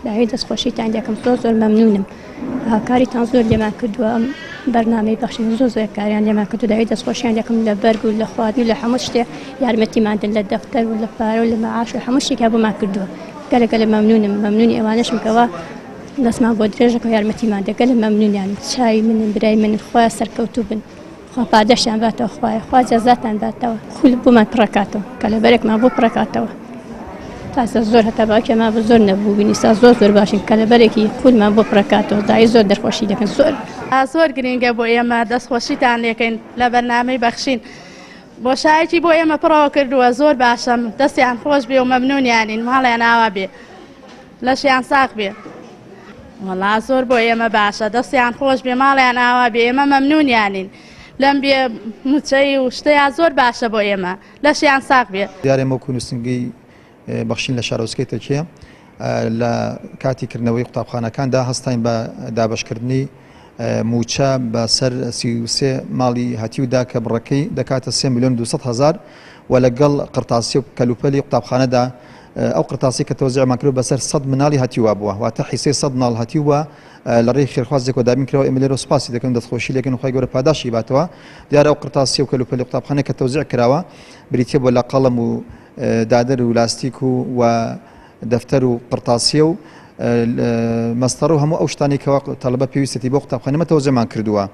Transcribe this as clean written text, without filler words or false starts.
داوای دەستخۆشیتان دەکەم، زۆر زۆر مەمنونم، هاوکاریتان زۆر لێمان کردووە. ئەم بەرنامەی بەخشین زۆر زۆر کاریان لێمان کردو، داوای دەستخۆشیان دەکەم. لە بەرگ و لە خواردن و لە هەموو شتێ یارمەتیمان دەن، لە دەفتەر و لە پارە و لە مەعاش و هەموو شتێک بۆمان کردووە. گەلە گەلە مەمنونم، مەمنونی ئەوانەشم کەوا دەستمان بۆ درێژەکە یارمەتیمان دە. گەلە مەمنونیان، چای منن، برای منن، خوا سەرکەوتوو بن، خوا پاداشتیان باتەوە، خوایە خوا جەزاتان باتەوە. خول بۆمان پڕەکاتەوە، کەلەبەرێکمان بۆ پڕەکاتەوە. تاسە زۆر هەتا باوکێمان بە زۆر نەبوو بینیسا، زۆر زۆر باشین، کەلەبەرێکی خولمان بۆ پڕەکاتەوە. دای زۆر دەرخۆشی دەکەن زۆر. زۆر گرنگە بۆ ئێمە، دەستخۆشیتان لێکەین لە بەرنامەی بەخشین، بۆشایەکی بۆ ئێمە پڕەوە کردووە. زۆر باشە، دەستیان خۆش بێ و مەمنونیانین، ماڵیان ئاوا بێ، لەشیان ساغ بێ. وەڵا زۆر بۆ ئێمە باشە، دەستیان خۆش بێ، ماڵیان ئاوا بێ، ئێمە مەمنونیانین لەم بێ موچەی و شتەیە. زۆر باشە بۆ ئێمە، لەشیان ساغ بێ. دیارە وەکو نووسنگەی بەخشین لە شارۆچکەی تەکیە لە کاتی کردنەوەی قوتابخانەکاندا هەستاین بە دابەشکردنی موچە بە سەر 33 ماڵی هەتیودا کە بڕەکەی دەکاتە 3 میلیۆن 200 هەزار و لەگەڵ قرتاسی و کەلوپەلی قوتابخانەدا. ئەو قرتاسی کە تەوزیعمان کرد بەسەر 100 مناڵی هەتیوە بووە، واتە حیسەی 100 مناڵ هەتیوە لە ڕێی خێرخوازێکەوە دابین کراوە. ئێمە لێرە سوپاسی دەکەن، دەستخۆشی لێکەن، خوای گەورە پاداشی باتەوە. دیارە ئەو قرتاسی و کەلوپەلی قوتابخانە کە تەوزیع کراوە بریتیە بۆ لە قەڵەم و دادەر و لاستیک و دەفتەر و قرتاسیە و مەستەر و هەموو ئەو شتانی کەوا تەلەبە پێویستێتی بۆ قوتابخانە تەوزیعمان کردووە.